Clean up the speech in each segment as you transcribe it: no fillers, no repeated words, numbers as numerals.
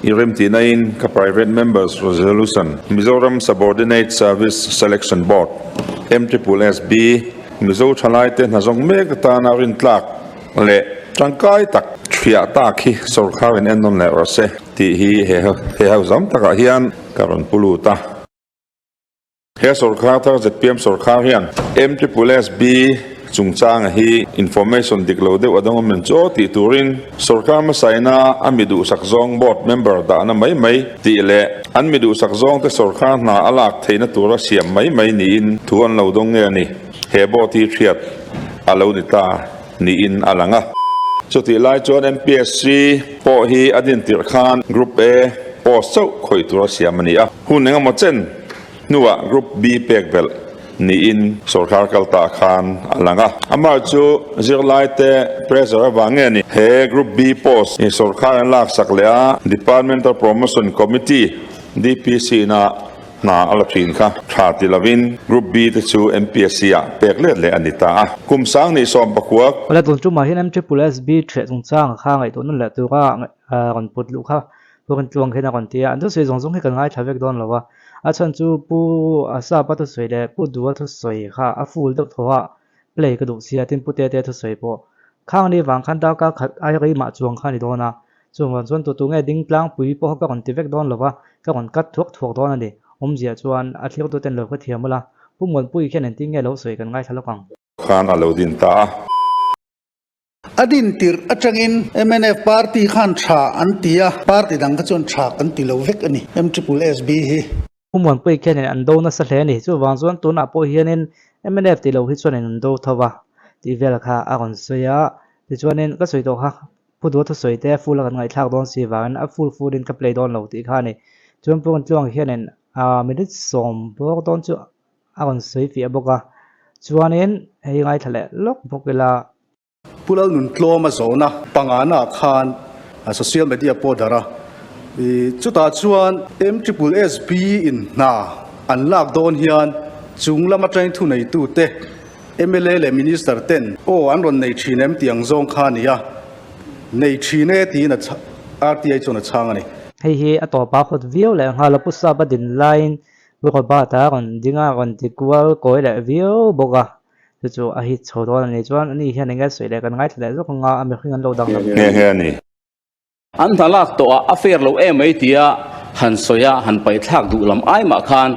I remtihna-in ka Private Members Resolution, Mizoram Subordinate Service Selection Board, MSSB, Mizo thalaite hna zawng mek atana rintlak leh tangkai tak thiah tak hi sorkarin ennawn leh rawh se tih hi he hauzam takah hian ka rawn pu lut a. He sorkar thar zpm sorkar hian MSSB chungchanga hi information dik lo deuh a dawng awm em chu aw tih turin sorkar hmasaina a mi duhsak zawng board member dahna mai mai tih leh an mi duhsak zawngte sorkar hna a lak theihna tura siam mai mai niin thu an lo dawng nge a ni. He board hi hriat a lo ni ta niin a lang a. Chutih lai chuan MPSC pawh hi a dintirh khan Group A post chauh khawih tura siam a ni a. Hun engemaw chen hnuah Group B pek belh niin sawrkar kal tah khan a lang a. Amah chu zirlaite pressure avang nge ni he Group B post hi sawrkar an laksak leh a, Departmental Promotion Committee, DPC, na hna a la thin kha tha ti lovin Group B te chu MPSC ah pek let leh a ni ta a. Kum sang nih sawm pakua. Awle tun tumah hian MSSB ṭheh chungchang kha ngaihtuah nawn leh tura rawn put luh kha Pu Rintluang hian a rawn ti a, an thusawi zawng zawng hi kan ngaithla vek dawn lo a, a chhan chu Pu Asapa thusawi leh Pu Dua thusawi kha a full deuh thaw a, play ka duh sia tin Pu Tete thusawi pawh khang ni vang khan darkar khat ai rei mah chuang kha a ni dawn a, chuvang chuan tu tu nge ding tlangpui pawh ka rawn ti vek dawn lo va, ka rawn cut thuak thuak dawn a ni, awmzia chuan a thlir tuten lo hrethiam ula, Pu Muanpui khian engtin nge lo sawi kan ngaithla lawk ang. Khan a lo din ta a. A din tirh atangin mnf party khan tha an ti a, party dang kha chuan tha kan ti lo vek a ni, MSSB hi. Pu Muanpui khianin an do nasa hle a ni. Chuvang chuan tunah pawh hianin mnf tih loh hi chuanin an do tho va tih vel kha a rawn sawi a. Tichuanin ka sawi tawh kha Pu Dua thusawi te full a kan ngaihthlak dawn si vangin a full full in ka play dawn lo tih kha a ni. Chuan Pu Tluang hianin minute 10 bawk dawn chu a rawn sawi fiah bawk a. Chuanin hei ngaithla leh lawk bawk ila. Pu Lalnuntlawma zawhna pangana khan social media pawh darh a, chutah chuan MSSB in hna an lak dawn hian chung lam atangin thuneitute mla leh Minister ten aw an rawn nei thin em tih ang zawng kha a ni a, nei thin e tiin RTI chuan a chhang a ni. Hei hi a tawpa hawt viau leh nghal a, Pu Sapa din laiin Pu Robert-a rawn ding a, rawn ti kual kawi leh viau bawk a. Chu chu a hit chho dawn a ni chuan ani hian enge sawi leh kan ngaithla leh zawk anga a mihring an lo danglam Nghe nghe a ni. An hna lak tawh ah a fair lo em mai tia han sawi a han paih thlak duh lam ai mah khan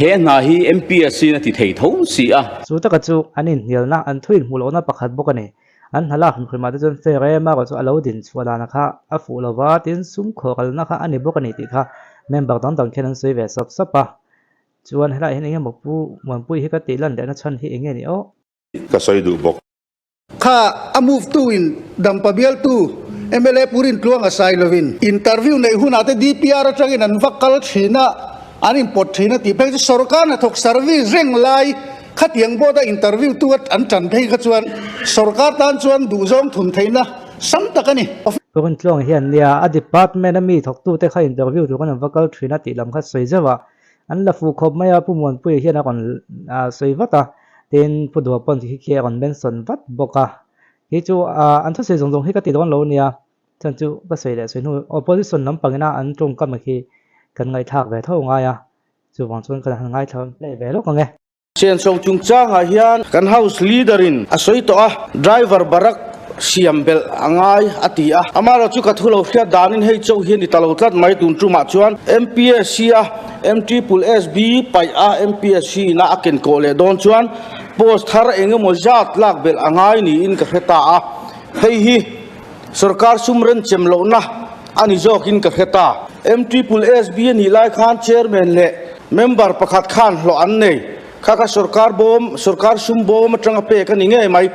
he hna hi MPSC in a ti thei tho si a. Chu taka chu an inhnialna an thu inhmuh lohna pakhat bawk a ni. An hna lak hrim hrimah te chuan fair em a chu a lo din chhuah dana kha a fuh lova tin sum khawralna kha a ni bawk a ni tih kha member dang dang khian an sawi ve sap sap a. Chuan helaiah hian enge maw Pu Muanpui hi ka tih lan lehna chhan hi enge ni aw? Ka sawi duh bawk. Kha a move tu in Dampa bialtu mla Pu Rintluang a sai lovin interview neih hunah te DPR atangin an va kal thin a, an inpawt thin a tih phei chu sorkar hnathawk service reng lai khatiang board a interview tu an tan phei kha chuan sorkar tan chuan duhzawng thun theihna sam tak a ni. Pu Rintluang hian nia a department a mi thawktute kha interview tur an va kal thin a tih lam kha sawi zeuh a, An la fuh khawp mai a, Pu Muanpuia hian a rawn sawi vat a, tin Pu Dua pawn khi khi a rawn mention vat bawk a. Khi chu an thusawi zawng zawng hi ka ti dawn lo nia, chuan chu ka sawi leh sawi hnu opposition lampangina an tawngkam khi kan ngaihthlak ve tho ngai a, chuvang chuan kan han ngaithla leh ve lawk ang e. Senso chungchangah hian kan House Leader in a sawi tawh a, driver barak siam belh a ngai a ti a. Amaherawh chu ka thu lo hriat danin hei chauh hi a ni ta lo tlat mai tun tumah chuan MPSC a MT pul SB paih a MPSC ina a ken kawh leh dawn chuan post thar eng emaw zat lak belh a ngai niin ka hre ta a. Hei hi sorkar sum renchem lohna a ni zawkin ka hre ta. MT pul SB a nih lai khan Chairman leh Member pakhat khan hlawh an nei. Kha kha sorkar bawm, sorkar sum bawm atanga pek a ni ngei mai.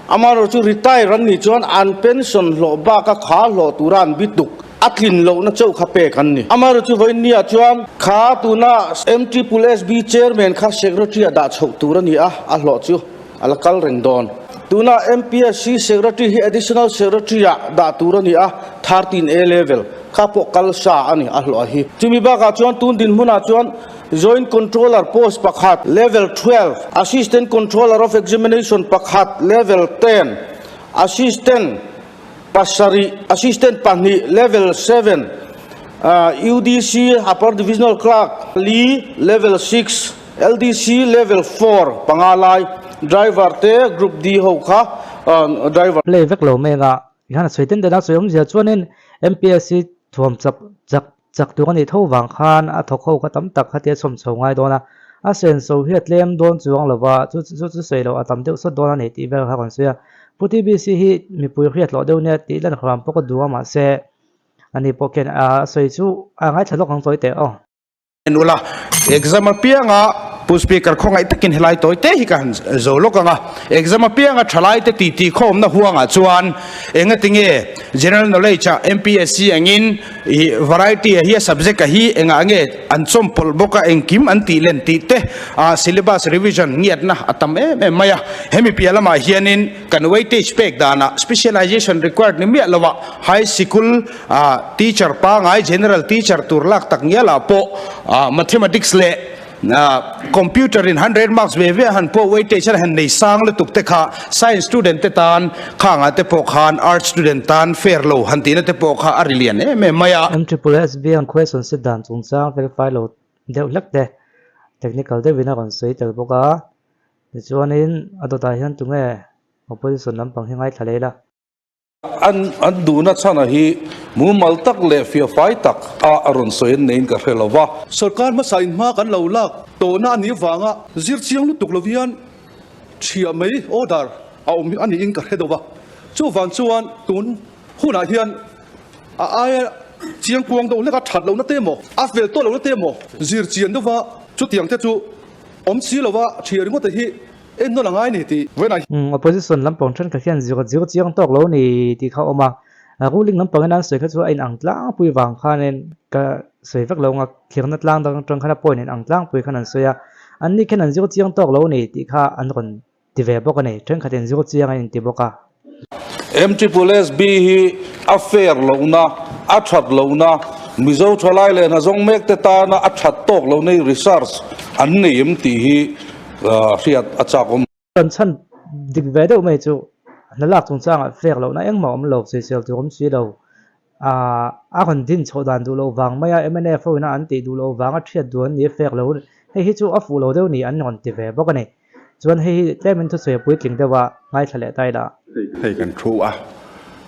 Amaherawh chu retire an nih chuan an pension hlawh baka kha hlawh tura an bi tuk a tlin lohna chauh kha pek an ni. Amaherawh chu vawiinniah chuan kha tuna MSSB Chairman kha Secretary ah dah chhoh tur a ni a, a hlawh chu a la kal reng dawn. Tuna MPSC Secretary hi Additional Secretary ah dah tur a ni a, 13A level kha pawh kal sa a ni a hlawh hi. Chumi bakah chuan tun dinhmunah chuan Joint Controller post pakhat, level 12, Assistant Controller of Examination pakhat, level 10, Assistant pasarih, Assistant pahnih, level 7, UDC Upper Divisional Clerk li Level 6, LDC Level 4 panga lai driver te Group D ho kha driver. Play vek lo mai anga hian a sawi ten den a sawi awmzia chuanin MPSC thuam chak chak chak tur a nih tho vang khan a thawk ho kha tam tak kha tia chhawm chho ngai dawn a, a senso hi a tlem dawn chuang lo va, chu chu chu sawi loh a tam deuh sawt dawn a ni tih vel kha kan sawi a. Pu TBC hi mipui hriat loh deuh nia tih lan hram pawh ka duh a mahse ani pawh khian a sawi chu a ngaithla lawk ang tawi teh aw. En ula, exam apianga Pu Speaker khawngaih takin helai tawi te hi ka han zo lawk ang a, exam apianga thalai te titi khawmna huangah chuan engatinge General Knowledge ah MPSC angin I variety a hi a subject a hi engah nge an chawmpawlh bawk a engkim an tih len tih te ah syllabus revision ngiatna a tam em em mai a. Hemi piah lamah hianin kan weightage pek danah specialization required ni miah loah high sikul ah teacher pangai general teacher tur lak tak ngialah pawh ah mathematics leh Computer in 100 marks ve ve a han pawh weightage a han nei sang lutuk te kha science student te tan khangah te pawh khan arts student tan fair lo han tihna te pawh kha a ri lian em em mai a. M triple S biang question set dan chungchang felfai lo deuh hlek te technical deuhin a rawn sawi tel bawk a, tichuanin a dawtah hian tunge opposition lampang hi ngaithla leh ila. An an duhna chhana hi mumal tak leh fiahfai tak a a rawn sawi an neiin ka hre lo va. Sorkar hmasa in hma kan lo lak tawhna a nih avanga zir chiang lutuk lo hian thiah mai order a awm a niin ka hre deuh a. Chuvang chuan tun hunah hian a aia chiang kuang deuh hlek a that lohna te emaw, a fel tawh lohna te emaw zir chian deuh va chutiang te chu awm si lova thiah ringawt te hi En nawn a ngai ni tih vawiinah. Umm opposition lampang thenkhat hian zir zir chiang tawk lo ni tih kha a awm a, ruling lampangin an sawi kha chu a inang tlangpui vang khanin ka sawi vek lo ang a, thirna tlang dang atang khan a point inang tlangpui khan an sawi a, anni khian an zir chiang tawk lo ni tih kha an rawn ti ve bawk a ni, thenkhatin zir chiang an inti bawk a. MSSB hi a fair lohna, a that lohna, Mizo thalai leh hnazawng mek te tana a that tawk lohna hi research an nei em tih hi hriat a chak awm. Kan chhan dik ve deuh mai chu hna lak chungchangah fair lohna engmah awm lo, sawisel tur awm si lo. A rawn din chhoh dan duh loh vang mai a, mnf ho ina an tih duh loh vanga thiat duh an ni a fair lo, hei hi chu a fuh lo deuh ni an rawn ti ve bawk a ni. Chuan hei hi tlemin thusawi a puitling deuh a, ngaithla leh ta ila. Hei kan thu a,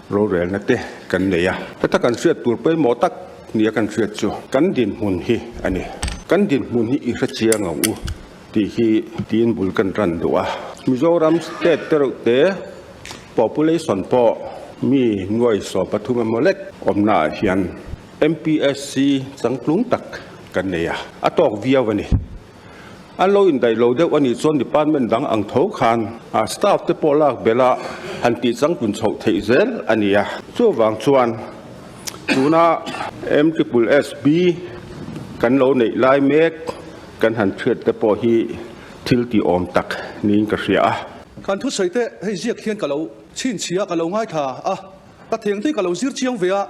rorelna te kan nei a. Heta kan hriat tur pawimawh tak nia kan hriat chu kan dinhmun hi a ni. Kan dinhmun hi i hre chiang ang u tih hi tiin bul kan ran duh a. Mizoram state te reuh te population pawh mi nuai 13 emaw lek awmnaah hian MPSC changtlung tak kan nei a, a tawk viau a ni. An lo indaih lo deuh a nih chuan department dang ang tho khan a staff te pawh lak belh a han tih changtlun chhoh theih zel a ni a. Chuvang chuan tuna MSSB kan lo neih lai mek kan han hriat te pawh hi thil tih awm tak niin ka hria a. Kan thusawi te hei ziak hian ka lo chhinchhia ka lo ngaithla a, ka theng te ka lo zir chiang ve a,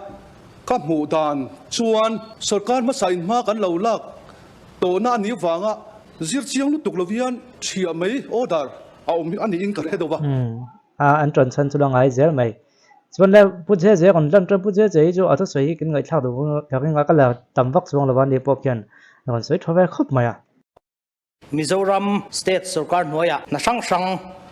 ka hmuh dan chuan sorkar hmasa in hma kan lo lak Tawhna a nih vanga zir chiang lutuk lo hian thiah mai order a awm a niin ka hre deuh a. Umm a an ṭan chhan chu la ngai zel mai. Chuan le Pu Che Che rawn lan ṭan Pu Che Che hi chu a thusawi hi kan ngaihthlak duh ka ring a ka la tam vak chuang lo a ni pawh khian rawn sawi ṭha ve khawp mai a. Mizoram State sorkar hnuaiah hna hrang hrang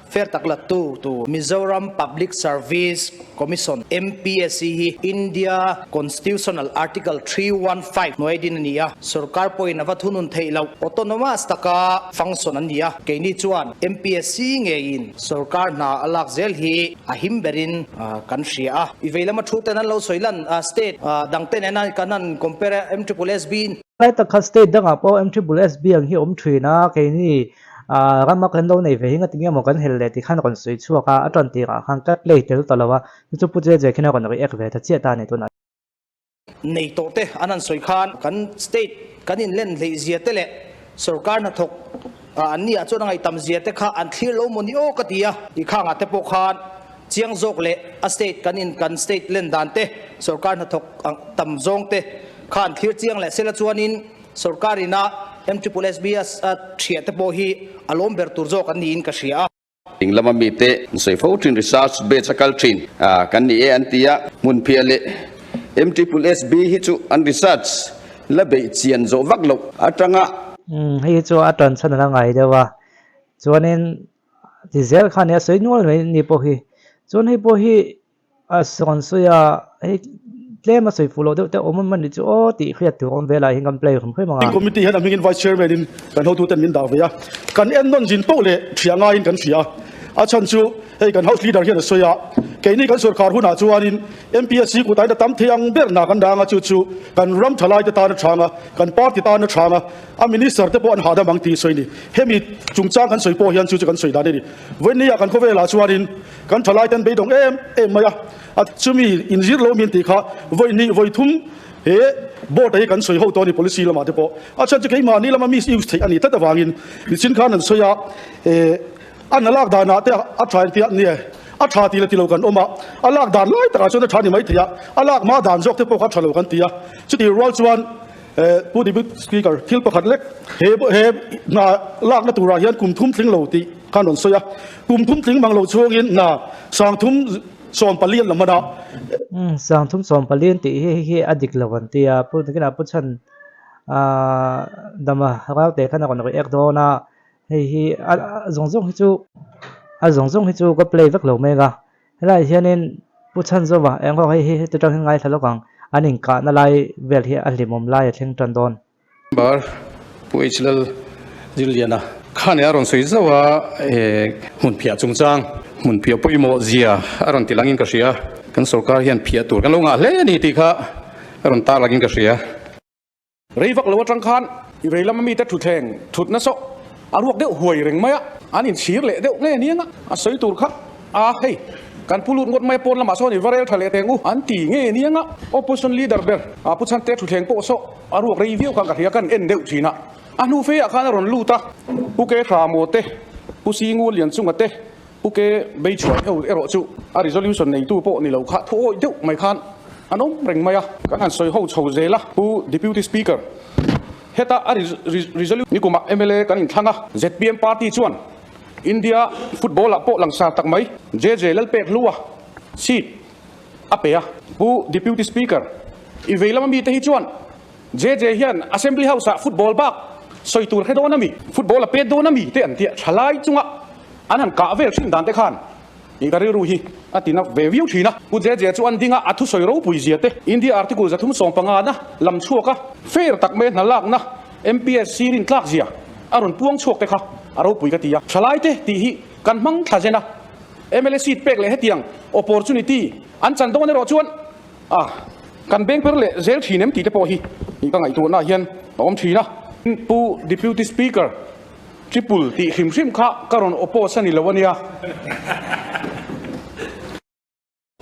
Fair tak lattu tur Mizoram Public Service Commission, MPSC, hi India Constitutional Article 315 hnuai din a ni a, sorkar pawhin a va thunun theih loh, autonomous taka function an ni a, keini chuan MPSC ngeiin sorkar hna a lak zel hi a him berin kan hria a. I vei lama thu ten an lo sawi lan, state dang te nena kan han compare a, MSSB. Lai tak kha state dangah pawh MSSB ang hi a awm thin a, keini Aaa rama kan lo nei ve hi ngatinge maw kan hel leh tih khan a rawn sawi chhuak a, a tan tirah khan ka play tel ta lo a, chu chu Pu Jejek hian a rawn react ve ta chiah ta a ni tunah. Nei tawh te an han sawi khan kan state kan inlen hleih zia te leh sorkar hnathawk an ni ah chuan a ngaihtam zia te kha an thlir lo maw ni aw ka ti a, ti khangah te pawh khan chiang zawk leh a state kan in kan state len dan te sorkar hnathawk tam zawng te kha an thlir chiang leh sela chuanin Sorkar ina MSSB a thiah te pawh hi a lawm ber tur zawk an niin ka hria a. Ding lama mite an sawi fo thin, research batch a kal thin kan ni e an ti a, hmunphiah leh MSSB hi chu an research la beih chian zawh vak loh atanga. Umm hei hi chu a tan chhan a la ngai deuh a, chuanin ti zel kha nia sawi nual mai ni pawh hi, chuan hei pawh hi a rawn sawi a, hei tlem a sawi fuh loh deuh te awm a ni chu aw tih hriat tur awm velah hian kan play hrim hrim ang a. Committee hian a hmingin Vice Chairman in kan hotuten min dah ve a, kan ennawn zin poh leh ṭhia ngaiin kan hria a, a chhan chu hei kan House Leader hian a sawi a, keini kan sorkar hunah chuanin MPSC kut aina tam thei ang ber hna kan dang a, chu chu kan ram thalaite tan a chhang a, kan party tan a chhang a, a minister te pawh an hahdam ang tih sawi a ni. Hemi chungchang kan sawi pawh hian chu chu kan sawi dan a ni. Vawinia kan khawvelah chuanin kan thalaite an beidawng em em mai a, a chumi inzir lo min tih kha vawihnih vawithum he board ah hi kan sawi ho tawh a ni policy lamah te pawh. A chhan chu keimahni lama misuse theih a ni tlat avangin nichin khan an sawi a, eh, A hna lak danah te a tha engti a nia, a tha tih leh ti lo kan awm a, a lak dan lai takah chuan a tha ni mai thei a, a lak hma dan zawk te pawh kha a tha lo kan ti a. Chutih rual chuan Pu Deputy Speaker, thil pakhat lek he he hna lakna turah hian kum thum tling lo tih khan rawn sawi a, kum thum tling mang lo chhungin hna sangthum 40 an la hman a. Sangthum 40 an tih hi hei hi a dik lo an ti a, Pu nakinah Pu Chhan Dama Ralte khan a rawn react dawn a. Hei hi a zawng zawng hi chu a zawng zawng hi chu ka play vek lo mek a helaiah hianin Pu Chhanzova eng ho hei hi heti tang hian ngaithla lawk ang an inkahna lai vel hi a hlimawm lai a thleng tan dawn. Bar Pu H Lal Zirliana khan a rawn sawi zauh a hmun phiah chungchang hmun phiah pawimawh zia a rawn ti langin ka hria kan sorkar hian phiah tur kan lo ngah hle a ni tih kha a rawn tar langin ka hria. Rei vak lo atang khan i vei lama mite thutthleng thut nasa a ruak deuh huai reng mai a, an inchhir leh deuh nge aniang a, a sawi tur kha a hei kan pu lut ngawt mai a pawn lamah sawn i va rel tha leh teng u an ti nge aniang a, opposition leader ber a pu Chhante thutthleng pawh saw a ruak rei viau khan ka hria kan en deuh thin a, a hnu fe ah khan a rawn lut a, Pu Ke Hramaw te, Pu Singu Lianchunga te, Pu Ke Beichhuai ho erawh chu a resolution neitu pawh ni lo kha thu awih deuh mai khan an awm reng mai a, kan han sawi ho chho zel a, Pu Deputy Speaker, heta a resolution nikumah mla kan inthlang a, zpm party chuan India football ah pawh langsar tak mai JJ Lalpek hlua seat a pe a, Pu Deputy Speaker, i vei lama mite hi chuan JJ hian Assembly House ah football bak sawi tur hre dawn a mi? Football a pet dawn a mi? te an tia thalai chunga an han kah vel thin dan te khan i ka rilru hi a ti na ve viau thin a. Pu JJ chu an ding a, a thusawi ropui zia te India Article 315 na lam chhuak a, fair tak mai hna lakna MPSC rin tlak zia a rawn puang chhuak te kha a ropui ka ti a. Thalai te tih hi kan hmang thla zen a, mla seat pek leh hetiang opportunity an chan dawn erawh chuan A, kan beng per leh zel thin em tih te pawh hi ka ngaihtuahna ah hian a awm thin a. Pu Deputy Speaker, triple tih hrim hrim kha ka rawn oppose a ni lo a nia.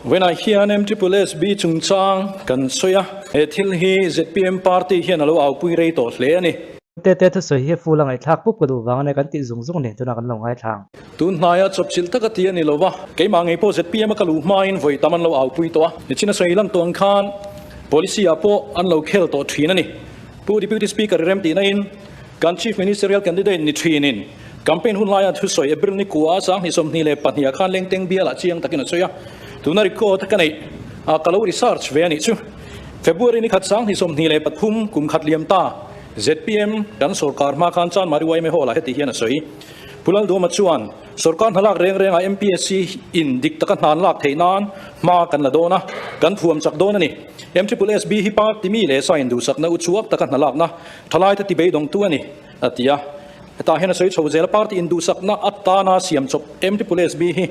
Vawiinah hian MSSB chungchang kan sawi a, he thil hi zpm party hian a lo aupui rei tawh hle a ni. Tete thusawi hi full a ngaihthlak pup ka duh vang a nia kan tih zung zung nen tunah kan lo ngaithla ang. Tun hnaia chawpchilh taka ti a ni lo va, keimah ngei pawh zpm a ka luh hmain vawi tam an lo aupui tawh a, nichina sawi lan tawh ang khan policy ah pawh an lo khel tawh thin a ni. Pu Deputy Speaker i rem tihna in kan Chief Ministerial Candidate ni thinin campaign hun laia thusawi April ni kua 2022 ah khan Lengteng bialah chiang takin a sawi a, tuna record ka neih a ka lo research ve a nih chu. February ni khat 2023 kum khat liam ta zpm kan sorkar hma khan Chanmari yma Hall ah heti hian a sawi. Pu Lalduhawma chuan sorkar hna lak reng rengah MPSC in dik taka hna an lak theih nan hma kan la dawn a, kan thuam chak dawn a ni. MSSB hi party mi leh sa induhsakna uchuak taka hna lakna thalaite tibeidawngtu a ni, a ti a. Hetah hian a sawi chho zel a, party induhsakna atana siam chawp MSSB hi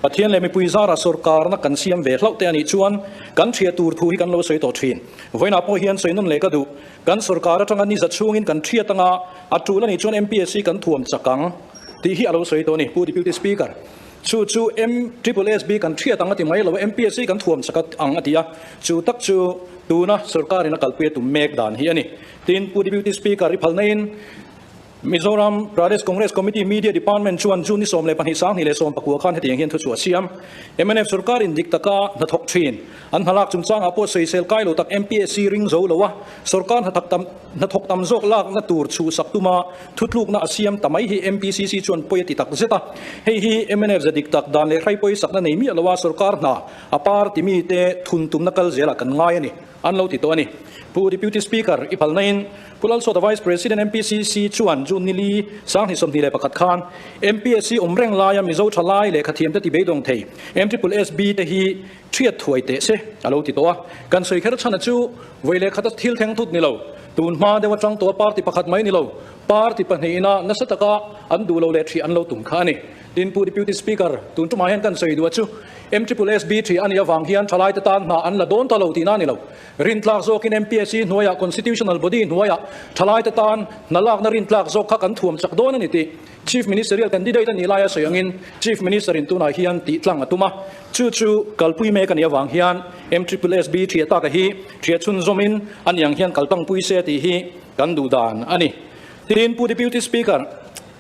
Pathian leh mipui zara sorkarna kan siam ve hlauh te a nih chuan kan hria tur thu hi kan lo sawi tawh thin. Vawiinah pawh hian sawi nawn leh ka duh. Kan sorkar atanga ni za chhungin kan thiat anga a tul a nih chuan MPSC kan thuam chak ang tih hi a lo sawi tawh a ni, Pu Deputy Speaker. Chu chu MSSB kan thiat ang a ti mai lo a, MPSC kan thuam chak ang a ti a, chu tak chu tuna sorkarin a kalpui a tum mek dan hi a ni. Tin, Pu Deputy Speaker i phalna in Mizoram Pradesh Congress Committee Media Department chuan June ni 12 2019 khan hetiang hian thuchhuah a siam. Mnf sorkar in dik taka hnathawk thin. An hnalak chungchangah pawh sawisel kai lo tak MPSC ring zo lo a, sorkar hnathak tam hnathawk tam zawk lakna tur chhuhsak tuma thutlukna a siam ta mai hi MPCC chuan pawi a ti tak zet a. Hei hi mnf za dik tak dan leh hrai pawisakna nei miah lo a sorkar hna a party mite thun tumna kal zelah kan ngai a ni. an lo ti tawh a ni. Pu Deputy Speaker, i phalnain Pu Lalsawta Vice President MPCC chuan June nili sanghnih 21 khan MPSC awm reng laia Mizo thalai lehkhathiamte ti beidawng thei MSSSB te hi thiat thuai teh se a lo ti tawh a. Kan sawi kher chhana chu vawi lehkhata thil thleng thut ni lo, tun hma deuh atang tawha party pakhat mai ni lo, party pahnihina nasa taka an duh lo leh thih an lo tum kha a ni. Tin, Pu Deputy Speaker, tun tumah hian kan sawi duh a chu MSSSB thih a nih avang hian thalaite tan hna an la dawn ta lo tihna a ni lo. Rintlak zawkin MPSC hnuaiah Constitutional Body hnuaiah thalaite tan hna lakna rintlak zawk kha kan thuam chak dawn a ni tih Chief Ministerial Candidate a nih laia sawi angin Chief Minister in tunah hian tih tlang a tum a. Chu chu kalpui mek a nih avang hian MSSSB thiah taka hi thiah chhunzawmin a ni ang hian kal tangpui se tih hi kan duh dan a ni. Tin, Pu Deputy Speaker,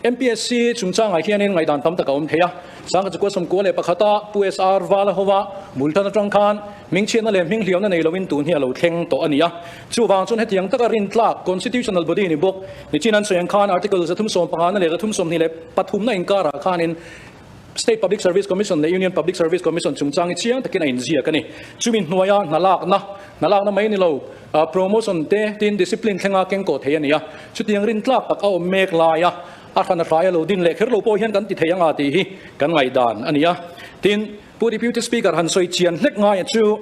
MPSC chungchangah hianin ngaihdan tam tak a awm thei a, Sangha chukua 91 a Pu SR Vala hova bul tan atang khan hmingchhiatna leh hminghliauna nei loin tun hi a lo thleng tawh a ni a. Chuvang chuan hetiang taka rintlak Constitutional Body ni bawk nichin an sawi ang khan Article 315 na leh 323 na inkarah khanin State Public Service Commission leh Union Public Service Commission chungchang hi chiang takin a inziak a ni. Chumi hnuaia hna lakna, hna lakna mai ni lo, promotion te tin discipline thlenga keng kawh thei a ni a. Chutiang rintlak tak a awm mek laia a hran a hrai a lo din leh kher lo pawh hian kan ti thei anga tih hi kan ngaihdan a ni a. Tin, Pu Deputy Speaker han sawi chian hlek ngaia chu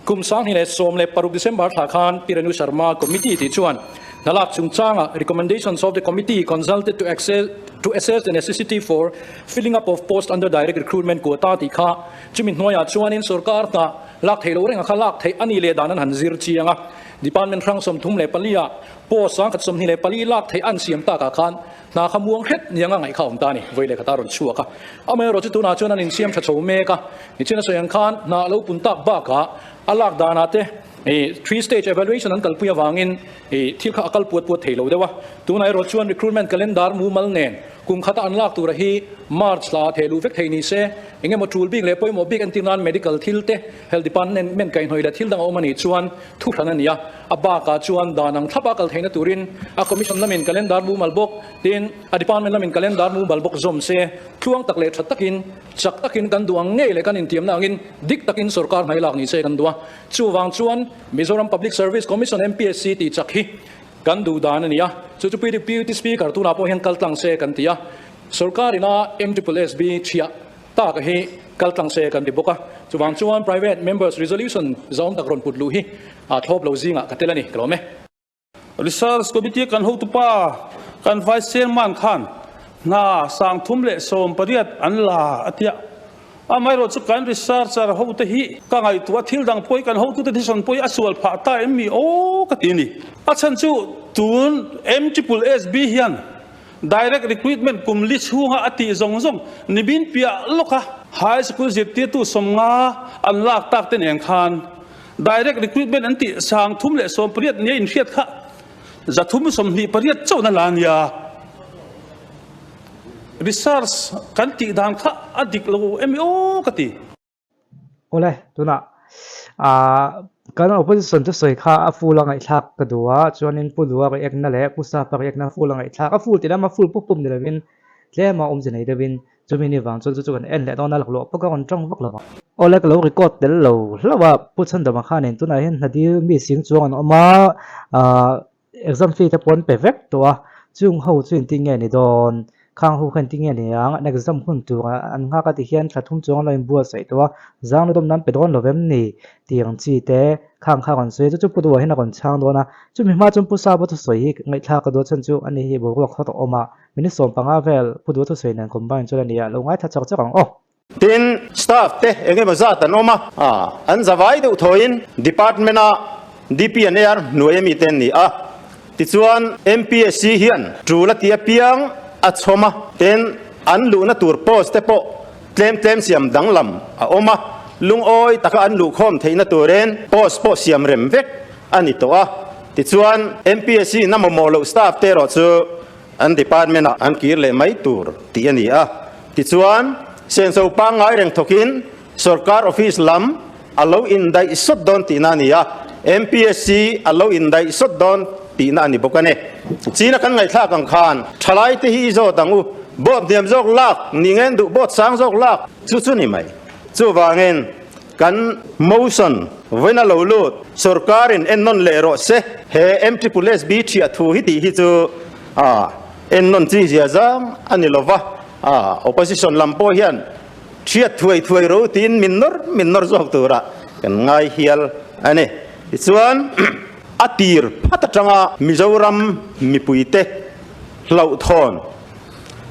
Kum 2016 December thla khan Pi Renu Sharma Committee tih chuan hnalak chungchanga recommendations of the committee consulted to access to assess the necessity for filling up of post under direct recruitment quota tih kha chumi hnuaiah chuanin sorkar hna lak theih loh rengah kha lak theih a nih leh dan an han zir chiang a. Department hrang 34 ah post 1024 lak theih an siam takah khan hna kha muang hret nianga ngaih kha a awm ta a ni. Vawi leh khata rawn chhuak a. Amaherawh chu tunah chuan an insiam tha chho mek a, nichin a sawi ang khan hna a lo pun tak bakah a lak danah te three stage evaluation an kalpui avangin thil kha a kal puat puat thei lo deuh a. Tunah erawh chuan recruitment calendar mumal nen kum khata an lak tura hi March thla ah theh luh vek thei ni se, eng emaw tul bik leh pawimawh bik entir nan medical thil te, health department kaihhnawih leh thil dang a awm a nih chuan thu hran a ni a. A bakah chuan dan ang thlapa kal theihna turin a commission lamin calendar mumal bawk tin a department lamin calendar mumal bawk zawm se, tluang tak leh tha takin, chak takin kan duh ang ngei leh kan intiamna angin dik takin sorkar hmai lak ni se kan duh a. Chuvang chuan Mizoram Public Service Commission, MPSC, tih chak hi kan duh dan a ni a. Chu chu Deputy Speaker tunah pawh hian kal tlang se kan ti a. Sorkar ina MSSB chhiah tak hi kal tlang se kan ti bawk a. Chuvang chuan Private Members Resolution zawng tak rawn put luh hi a thlawp lo zingah ka tel a ni. Ka lawm e. Research Committee kan hotupa kan Vice Chairman khan hna 318 an la a tia. Amaherawh chu kan researcher hote hi ka ngaihtuah thil dang pawh hi kan hotute decision pawh hi a sual phah ta em mi aw ka ti a ni. A chhan chu tun MSSB hian direct recruitment kum li chhunga a tih zawng zawng nimin piah lawka high school zirtirtu 50 an lak tak te nen khan Direct recruitment an tih 318 nia inhriat kha 328 chauhna la a nia. Research kan tih dan kha a dik lo em aw ka ti. Awle, tunah ah kan opposition chu sawi kha a full a ngaihthlak ka duh a, chuanin Pu Dua react na leh Pu Sapa react na full a ngaihthlak, a full tih lama full pup pup ni lovin tlem a awmze nei deuhin Chumi ni vang chuan chu chu kan en leh dawn a, laklawh pawh ka rawn tawng vak lo vang. Awle ka lo record tel lo hlauh a, Pu Chhandama khanin tunah hian hna dil mi sing chuang an awm a, ahh exam fee te pawh an pe vek tawh a, chung ho chu engtin nge ni dawn, khang ho kha engtin nge ni ang, an exam hun tur an nghak a ti hian thla thum chuang an lo inbuatsaih tawh a, zang na dawm nan pe dawn lo vem ni tih ang chi te khang kha a rawn sawi a, chu chu Pu Duha hian a rawn chhang dawn a, chumi hma chuan Pu Sapa thusawi hi ngaihthlak ka duh a chhan chu ani hi boruak khaw tawh awm a. Minute 15 vel Pu Duha thusawi nen combine chuan a ni a, lo ngaithla chak chak ang aw. Tin, staff te eng emaw zat an awm a, an zavai deuh thawiin department a DP and AR hnuai ami te an ni a. Tichuan MPSC hian tul a ti apiang a chhawm a, tin an luhna tur post te pawh tlem tlem siam danglam a awm a, lungawi taka an luhkhawm theihna turin post pawh siam rem vek a ni tawh a. Tichuan MPSC in a mamawh loh staff te erawh chu An department ah an kir leh mai tur tih a ni a. Tichuan, senso pangngai reng thawkin sorkar office lam a lo indaih sawt dawn tihna a ni a, MPSC a lo indaih sawt dawn tihna a ni bawk a ni. China kan ngaihthlak ang khan thalai te hi i zawt ang u, board hniam zawk lak, ni ngen duh board sang zawk lak chu chu ni mai. Chuvangin. Kan motion vawiin a lo lut, sorkarin ennawn leh rawh se, he MSSB thiah thu hi tih hi chu ennawn chi zia zang a ni lo va, opposition lam pawh hian thiat thuai thuai ro tiin min nawr min nawr zawk tura kan ngai hial a ni. Tichuan a tir phat atanga Mizoram mipuite hlauhthawn,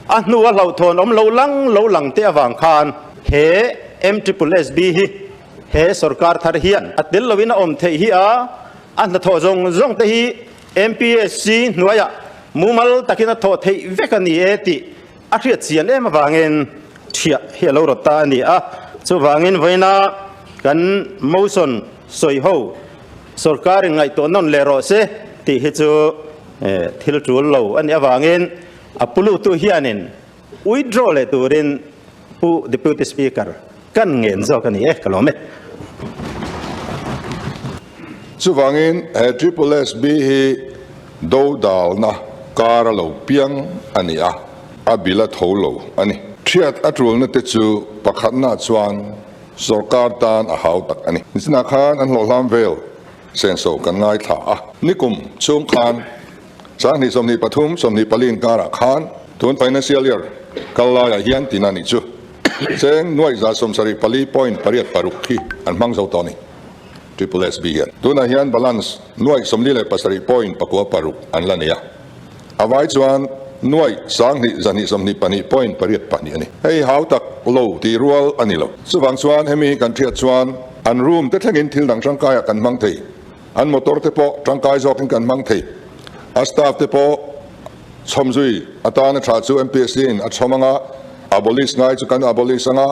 a hnua hlauhthawn awm lo lang lo lang te avang khan he MSSB hi he sorkar thar hian a tel loin a awm theih hi a, a hnathawh zawng zawng te hi MPSC hnuaiah mumal takin a thawh theih vek a ni e tih a hriat chian em avangin thiah hi a lo rawt ta a ni a. Chuvangin vawiina kan motion sawi ho sorkarin ngaihtuah nawn leh rawh se tih hi chu thil tul lo a nih avangin a pulutu hianin withdraw leh turin Pu Deputy Speaker kan ngen zawk a ni e, ka lawm e. Chuvangin he Triple SB hi dodalna kar a lo piang a ni a, a bil a tho lo a ni. Thiat a tulna te chu pakhatna chuan sorkar tan a hau tak a ni. Nichinah khan an hlawhhlam vel senso kan ngaithla a, nikum chhung khan Sanghnih 23 24 inkarah khan tun financial year kal laiah hian tina nih chu cheng nuaih za sawmsarih pali point pariat paruk hi an hmang zo tawh a ni. Triple SB hian tunah hian balance nuaih 47 point pakua paruk an la nei a, a vai chuan nuaih sanghnih zahnih 22 point pariat pahnih a ni. Hei hau tak lo tih rual a ni lo. Chuvang chuan hemi kan hriat chuan an room te thlengin thil dang tangkaiah kan hmang thei. An motor te pawh tangkai zawkin kan hmang thei. A staff te pawh chhawm zui atana tha chu MPSC in a chhawm anga, abolish ngai chu kan abolish anga,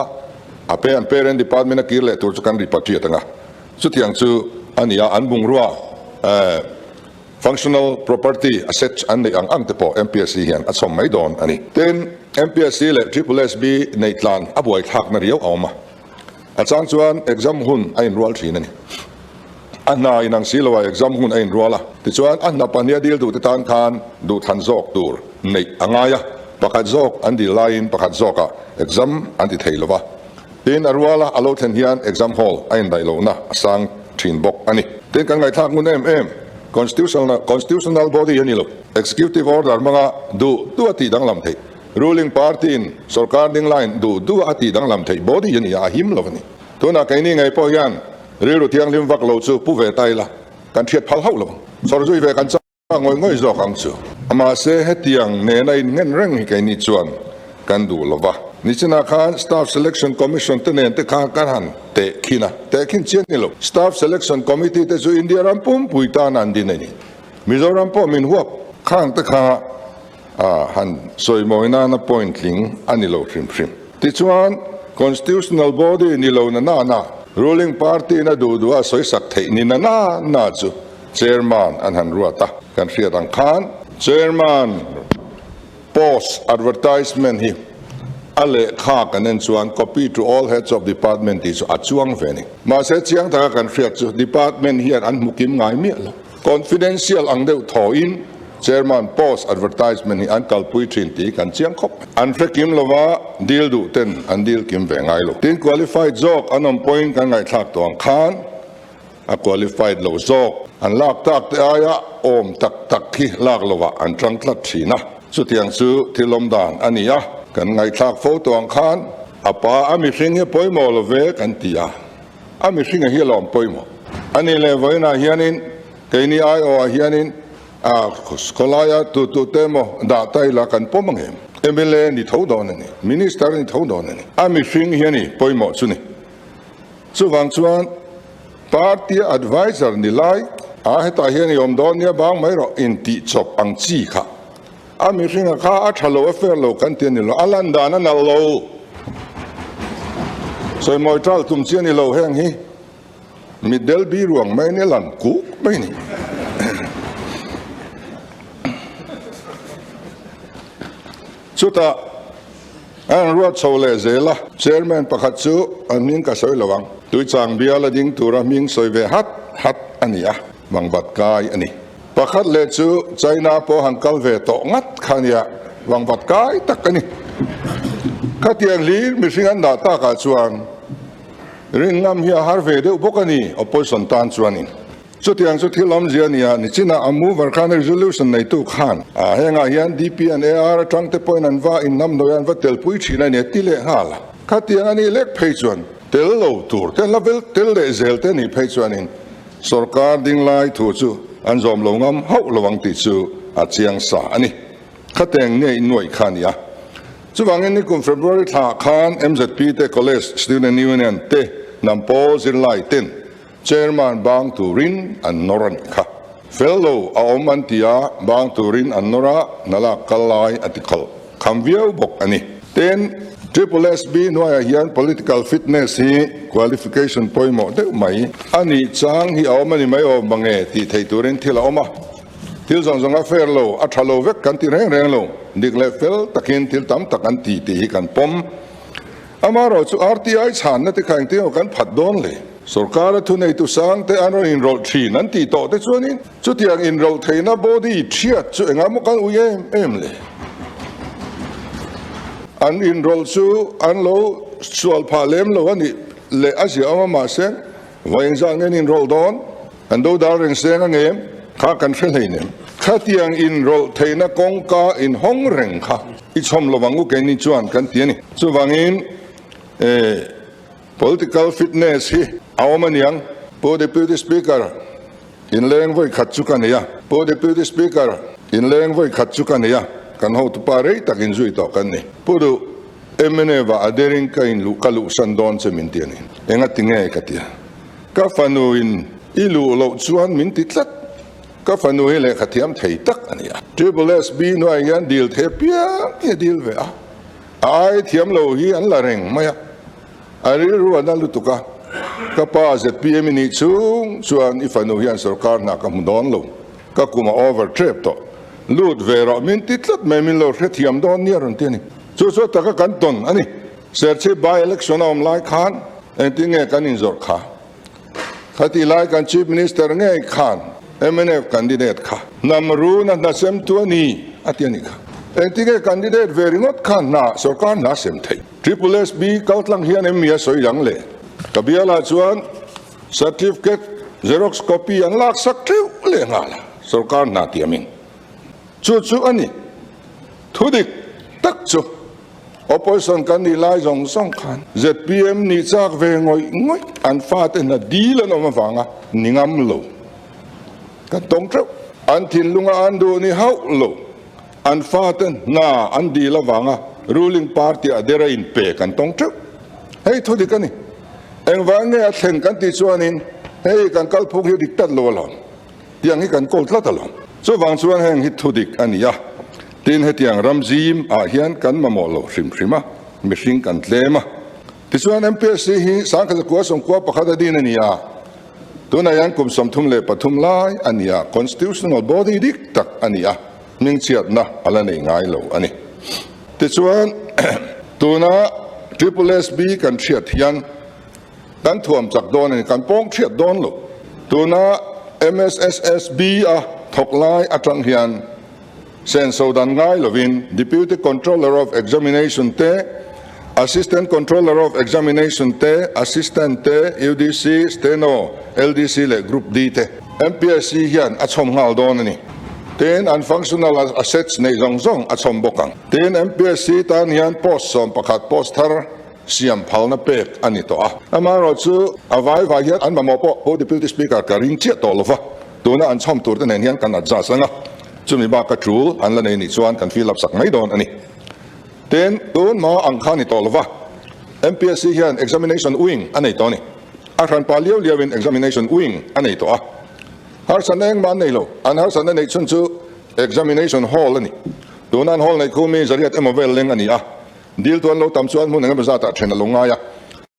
a pe an parent department a kir leh tur chu kan repatriate anga. Chutiang chu a ni a, an bungrua functional property assets an neih ang ang te pawh MPSC hian a chhawm mai dawn a ni. Tin, MPSC leh Triple SB neih tlan a buaithlakna riau a awm a. A chang chuan exam hun a inrual thin a ni. A hna inang si loah exam hun a inrual a, tichuan a hna pahnia dil duhte tan khan duhthlan zawk tur neih a ngai a, pakhat zawk an dil laiin pakhat zawkah exam an ti thei lova. Tin, a ruala a lo thlen hian exam hall a indaih lohna a sang thin bawk a ni. Tin, kan ngaihthlak ngun em em, constitutional constitutional body a ni lo, executive order hmanga duh duh a tih danglam theih. Ruling party in sorkar ding line duh duh a tih danglam theih body a ni a, a him lo a ni. Tunah keini ngei pawh hian rilru thianghlim vak lo chu pu ve ta ila, kan hriat phal hauh lo ang. Sawr zui ve kan chak ngawih ngawih zawk ang chu. Mahse hetiang nena innghen reng hi keini chuan kan duh lo va. Nichinah khan Staff Selection Commission te nen te kha kan han tehkhin a, tehkhin chian ni lo. Staff Selection Committee te chu India ram pumpui tan an din a ni. Mizoram pawh min huap khang te kha A han sawi mawi nana point tling a ni lo hrim hrim. Tichuan, Constitutional body ni lo na na na, ruling party in a duh duh a sawi sak theih ni na na na chu Chairman an han ruat a, kan hriat ang khan Chairman post advertisement hi a lehkha kan en chuan copy to all heads of department tih chu a chuang ve a ni. Mahse chiang taka kan hriat chu department hian an hmu kim ngai miah lo. Confidential ang deuh thawhin Chairman post advertisement hi an kalpui thin tih kan chiang khawp mai. An hre kim lova deal duh ten an deal kim ve ngai lo. Tin qualified zawk an awm pawhin kan ngaihthlak tawh ang khan a qualified lo zawk an lak tak te aia awm tak tak hi lak lovah an tang tlat thin a. Chutiang chu thil awm dan a ni a, kan ngaihthlak fo tawh ang khan a pa a mihring hi pawimawh lo ve kan ti a. A mihringa hi a lawm pawimawh a ni leh vawiinah hianin keini aiawhah hianin a khawlaia tu tu te emaw dah ta ila kan pawm ang em? Mla ni tho dawn a ni, Minister ni tho dawn a ni. A mihring hi a ni pawimawh chu ni. Chuvang chuan party advisor ni lai a hetah hian i awm dawn nia bang mai rawh intih chawp ang chi kha A mihringa kha a tha lo a fair lo kan ti a ni lo, a lan dan a nalh lo. Sawimawi tal tum chi a ni lo heng hi mitdel bi ruang mai ni a lan kuk mai ni. Chutah a rawn ruat chho leh zel a, chairman pakhat chu an hming ka sawi lo ang, Tuichang bial a ding tura hming sawi ve hat hat a ni a, Vangvat kai a ni. Pakhat leh chu China pawh han kal ve tawh ngat kha nia, vangvat kai tak a ni. Khatiang hlir mihring an dah takah chuan Rin ngam hi a har ve deuh bawk a ni, opposition tan chuanin. Chutiang chu thil awmzia a ni a, nichinah a mover khan resolution neitu khan a hengah hian DP and AR atang te pawhin an va inhnamhnawih a, an va telpui thin a ni a ti leh nghal a. Khatiang a nih lek phei chuan tel lo tur te an la vel tel leh zel te a nih phei chuanin sorkar ding lai thu chu an zawm lo ngam hauh lo ang tih chu a chiang sa a ni. Khateng nge innuaih kha a ni a. Chuvangin nikum February thla khan MZP te College Student Union te hnam pawl zirlai ten Chairman bang turin an nawr a nih kha. Fel lo a awm an ti a, bang turin an nawr a, hna lak kal lai a ti khalh kham viau bawk a ni. Tin, Triple SB hnuaiah hian political fitness hi qualification pawimawh deuh mai a nih chang hi a awm a ni mai awm mange tih theih turin thil a awm a. Thil zawng zawng a fair lo, a tha lo vek kan ti reng reng lo. Dik leh fel takin thil tam tak an ti tih hi kan pawm. Amaherawh chu RTI chhanna te kha engtin emaw kan phat dawn le? Sorkara thuneitu sang te an rawn inrawlh thin an tih tawh te chuanin chutiang inrawlh theihna body thiat chu engah maw kan ui em em le? An inrawlh chu an lo sual phah lem lo a nih leh a ziah awm a mahse vawi engzah nge an inrawlh dawn? An do dal reng seng a ngem kha kan hre hleinem. Khatiang inrawlh theihna kawngka inhawng reng kha i chhawm lovang u keini chuan kan ti a ni. Chuvangin eh political fitness hi a awm a niang. Pu Deputy Speaker, inleng vawi khat chu ka nei a. Pu Deputy Speaker, inleng vawi khat chu ka nei a. Kan hotupa rei tak inzui tawh kan ni. Pu Duh, mnf ah a derin ka inluh ka luhsan dawn che min ti a ni. Engati nge ka ti a. Ka fanu in i luh loh chuan min ti tlat. Ka fanu hi lehkha thiam thei tak a ni a. Triple SB hnuaiah hian dil thei apiang hi a dil ve a. A ai thiam lo hi an la reng mai a. A rilru a na lutuk a. Ka pa zpm i nih chhung chuan i fanu hian sorkar hna ka hmu dawn lo. Ka kum a over trep tawh. Lut ve rawh min ti tlat mai min lo hrethiam dawn nia rawn ti a ni. Chu chu taka kan tawn a ni. Serchhip by election a awm lai khan engtin nge kan inzawrh kha? Khatih lai kan Chief Minister ngei khan mnf candidate kha hnam runa hna semtu a ni a ti a nih kha. Engtin nge candidate ve ringawt khan hna sorkar hna sem theih? Triple SB kaltlang hian em mi a sawi dang le? Ka bialah chuan certificate xerox copy an laksak teuh leh nghal a, sorkar hna tiamin. Chu chu a ni. Thudik tak chu. Opposition kan nih lai zawng zawng khan zpm nih chak ve ngawih ngawih an fate hna dil an awm avanga ni ngam lo kan tawng teuh. An thinlunga an duh ni hauh lo an fate hna an dil avanga ruling party a dera inpe kan tawng teuh. Hei thu dik a ni. Engvang nge a thlen kan tih chuanin hei kan kalphung hi dik tlat lo alawm. Tiang hi kan kawl tlat alawm. Chuvang chuan heng hi thudik a ni a, tin hetiang ram zim ah hian kan mamawh loh hrim hrim a, mihring kan tlem a. Tichuan MPSC hi Sangkhaza kua 11 a din a ni a, tunah hian kum 33 lai a ni a, constitutional body dik tak a ni a, hmingchhiatna a la nei ngai lo a ni. Tichuan tuna Triple SB kan hriat hian, Kan thuam chak dawn a ni, kan pawng thiat dawn lo. Tuna MSSSB a thawk lai atang hian senso dan ngai lovin Deputy Controller of Examination te, Assistant Controller of Examination te, Assistant te, UDC, Steno, LDC leh Group D te MPSC hian a chhawm nghal dawn a ni. Tin, an functional assets neih zawng zawng a chhawm bawk ang. Tin, MPSC tan hian post 11 post thar Siam phalna pek a ni tawh a. Amaherawhchu a vai vai hian an mamawh pawh Pu Deputy Speaker ka ring chiah tawh lova, tuna an chhawm turte nen hian kan adjust ang a, chumi bak a tul an la nei nih chuan kan fill up sak mai dawn a ni. Tin, tun hma ang kha ni tawh lova, MPSC hian Examination Wing a nei tawh a ni. A hranpa liau liauin Examination Wing a nei tawh a. Harsatna engmah an nei lo. An harsatna neih chhun chu Examination Hall a ni. Tuna an hall neih khu mi zariat emaw vel leng a ni a. Dil tuan lo tam chuan hmun engemaw zatah then a lo ngai a,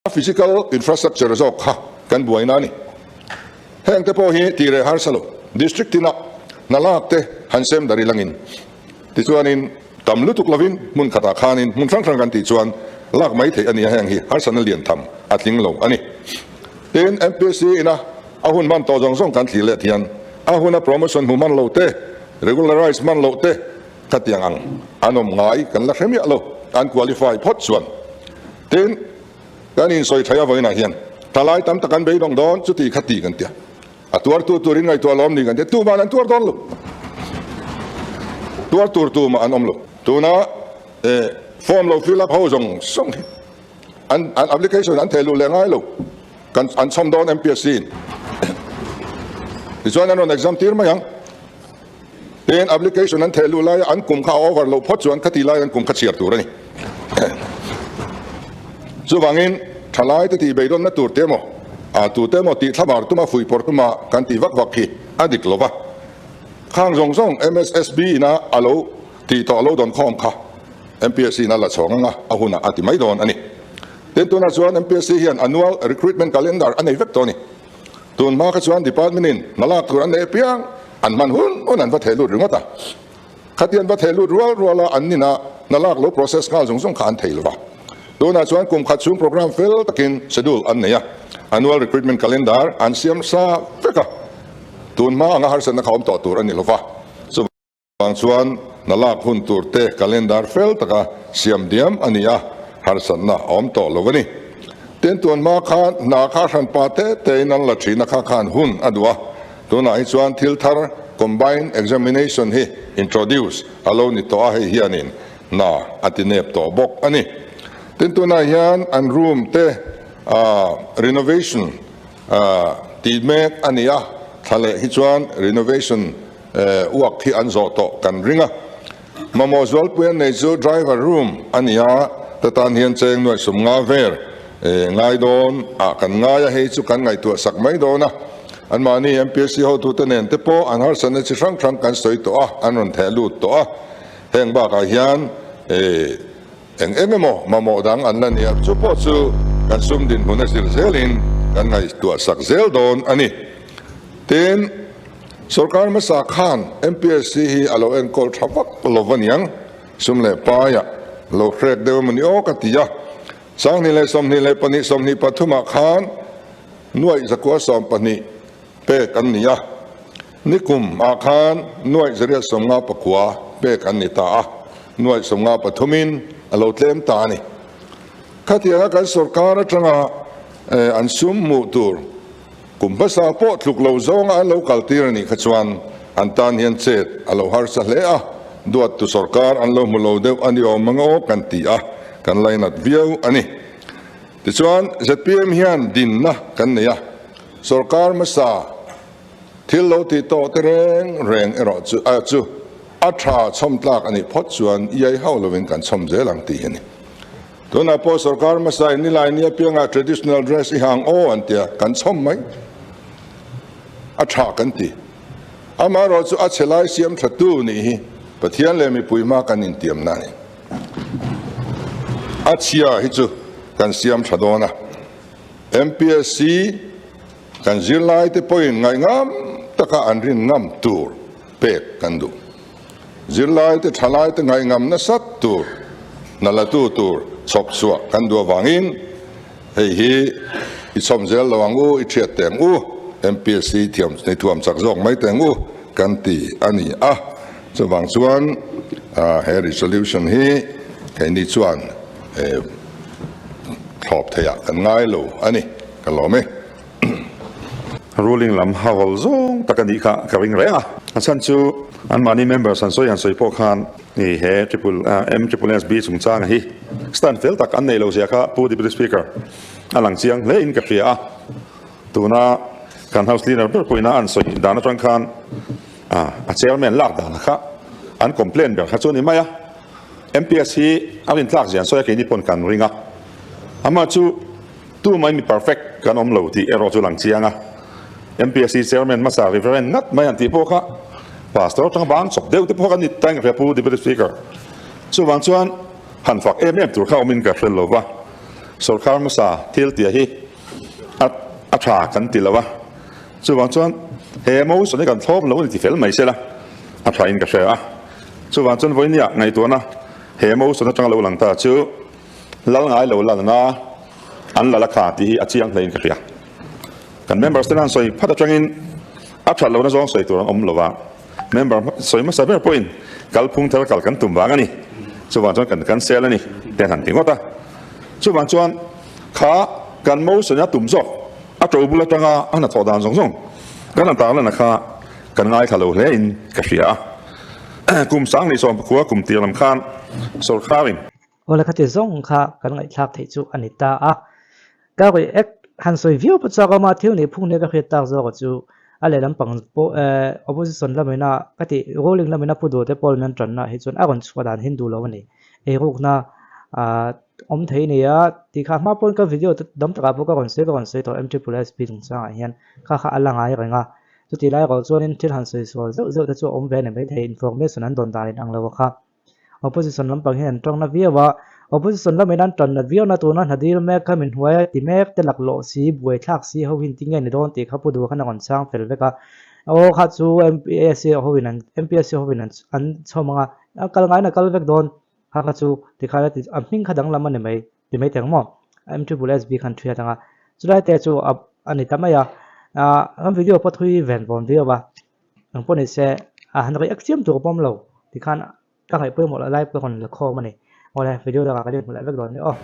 a physical infrastructure zawk kha kan buaina a ni. Heng te pawh hi tih reh harsa lo, district tinah hna lak te han sem dar ilangin tichuanin tam lutuk lovin hmun khatah khanin hmun hrang hrang kan tih chuan lak mai theih a ni a, heng hi harsatna lian tham a tling lo a ni. Tin, MPSC ina a hun hman tawh zawng zawng kan thlir let hian a huna promotion hmu hman lo te, regularize hman loh te, Khatiang ang an awm ngai kan la hre miah lo, an qualify phawt chuan. Tin, kan insawi thaih a vawiinah hian. Thalai tam tak an beidawng dawn, chuti kha ti kan tia. A tuartu turin ngaihtuah lawm ni kan tia, tuman an tuar dawn lo. Tuar tur tumah an awm lo. Tuna form lo fill up ho zawng zawng hi an an application an theh luh leh ngai lo. Kan an chhawm dawn MPSC in. Tichuan an rawn exam tir mai ang. Tin application an theh luh laia an kum kha a over loh phawt chuan khati lai an kum kha chhiar tur a ni. Chuvangin thalai te tih beidawnna tur te emaw, a tu te emaw tih thlabar tuma fuih pawr tuma kan tih vak vak hi a dik lo va. Khang zawng zawng MSSB ina a lo tih tawh lo dawn khawm kha MPSC in a la chhawng anga a hunah a ti mai dawn a ni. Tin tunah chuan MPSC hian annual recruitment calendar a nei vek tawh a ni. Tun hma kha chuan department in hna lak tur an nei apiang an hman hun hun an va theh lut ringawt a. Khati an va theh lut rual rual a an nina hna lak lo process nghal zung zung kha an thei lo va. Tunah chuan kum khat chhung program fel takin schedule an nei a, annual recruitment calendar an siam sa vek a. Tun hma anga harsatna kha awm tawh tur a ni lo va. Vang chuan hna lak hun tur te calendar fel taka siam diam a ni a, harsatna a awm tawh lo a ni. Tin, tun hma khan hna kha hranpa te tein an la thin a kha khan hun a duh a, tunah hi chuan thil thar combined examination hi introduce a lo ni tawh a, hei hianin hna a ti nep tawh bawk a ni. Tin, tunah hian an room te renovation tih mek a ni a, thla leh hi chuan renovation Uak hi an zawh tawh kan ring a, mamawh zualpui an nei chu driver room a ni a, ta tan hian cheng nuaih sum nga vel ngai dawn ah kan ngai a, hei chu kan ngaihtuah sak mai dawn a, anmahni MPSC hotute nen te pawh an harsatna chi hrang hrang kan sawi tawh a, an rawn theh lut tawh a, heng bakah hian eng eng emaw mamawh dang an la ni a, chu pawh chu kan sum dinhmun a zir zelin kan ngaihtuah sak zel dawn a ni. Tin. Sorkar hmasa khan MPSC hi a lo enkawl tha vak lo va niang, sum leh paiah lo hrek deuh emaw ni aw ka ti a. Sanghnih leh 22 23 ah khan nuaih zakua 12 pek an ni a, nikum ah khan nuaih zariat 59 pek an ni ta a, nuaih 53 in a lo tlem ta a ni. Khatianga kan sorkar atanga an sum hmuh tur Kum hmasa pawh tluk lo zawnga an lo kaltir a nih kha chuan an tan hian chet a lo harsa hle a, duattu sorkar an lo hmu lo deuh a ni awm ang aw kan ti a, kan lainat viau a ni. Tichuan zpm hian dinna kan nei a, sorkar hmasa thil lo tih tawh te reng reng erawh chu a chu a tha chhawm tlak a nih phawt chuan iai hauh lovin kan chhawm zel ang tih hi a ni. Tunah pawh sorkar hmasa in nilai ni apiangah traditional dress i hang aw an tia, kan chhawm mai. A tha kan ti. Amaherawh chu a chhe lai siam tha tu nih hi Pathian leh mipui hma kan intiamna a ni. A chhia hi chu kan siam tha dawn a. MPSC kan zirlai te pawhin ngaihngam taka an rin ngam tur pek kan duh. Zirlai te thalai te ngaihngam nasat tur, hna latu tur chhawp chhuah kan duh avangin hei hi i chhawm zel lo ang u, i thiat teh ang u, MPSC thiam ni thuam chak zawk mai teh ang u kan ti a ni a. Chuvang chuan he resolution hi keini chuan thlawp theihah kan ngai lo a ni, ka lawm e. Ruling lam hawl zawng tak a nih kha ka ring reng a. A chhan chu anmahni members an sawi han sawi pawh khan i he triple M triple S B chungchanga hi stand fel tak an nei lo zia kha Pu Deputy Speaker a lang chiang hle in ka hria a. Tuna kan House Leader ber pawhin a an sawi dan atang khan a chairman lak dan kha an complain ber kha chu a ni mai a. MPS hi a rintlak zia an sawi a keini pawn kan ring a. Amah chu Tu mai mi perfect kan awm lo tih erawh chu lang chiang a. MPSC Chairman hmasa Reverend ngat mai han tih pawh kha Pastor atanga bang chawp deuh te pawh kha ni ta in ka hria Pu Deputy Speaker. Chuvang chuan han fak em em tur kha awmin ka hre lo va. Sorkar hmasa thil tia hi a a tha kan ti lo a. Chuvang chuan he motion hi kan thlawp lo a ni ti fel mai sela a tha in ka hria a. Chuvang chuan vawinia ngaihtuahna he motion atanga lo lang ta chu Lal ngai lo lalna an lal a kha tih hi a chiang hlein ka hria. Kan members te nan sawi phat atangin a that lohna zawng sawi tur an awm lo va, member sawi hmasa ber pawhin kalphung thar kal kan tum vang a ni, chuvang chuan kan cancel a ni te an han ti ngawt a. Chuvang chuan kha kan motion a tum zawk. A to bul atanga a hnathawh dan zawng zawng kan han tarlan a kha kan ngaithla lo hle in ka hria a. Kum 2019 kum tir lam khan sorkarin. Awle khati zawng kha kan ngaihthlak theih chu a ni ta a. Ka rawi ek han sawi viau pawh chuak awm a, thil nih phung nia ka hriat tak zawk chu a lehlam pang pawh opposition lamina ka tih ruling lamina pu duh te pawh an tanna hi chuan a rawn chhuah dan hin duh lo a ni. Eirukna awm thei a ni a tih kha hma pawn ka video te dam takah pawh ka rawn sawi ka rawn sawi tawh MSSP chungchangah hian kha kha a la ngai reng a. Chutih lai erawh chuanin thil han sawi sual zeuh zeuh te chu a awm ve a ni maithei information an dawn dan inang lo a kha. Opposition lampang hian an tawng na viau a, opposition lamin an tan nat viau na tuna hna dil mek kha min hnuai a ti mek te laklawh si, buaithlak si ho hi engtin nge ni dawn tih kha Pu Duha khan a rawn chhang fel vek a. Aw kha chu MPSC hovin an MPSC hovin an an chhawm ang a, a kal ngaiin a kal vek dawn kha kha chu tikhan a ti a hming kha danglam a ni mai ti mai teng maw MSSB khan thiat ang a, chulai te chu a a ni ta mai a, ah kan video pawh thui ven vawn viau a. Eng pawh ni se a han react chiam tur pawm lo tikhan ka ngaih pawimawh loh lai pawh ka rawn la khawm a ni. Awle video dangah kan inhmu leh vek dawn nia aw.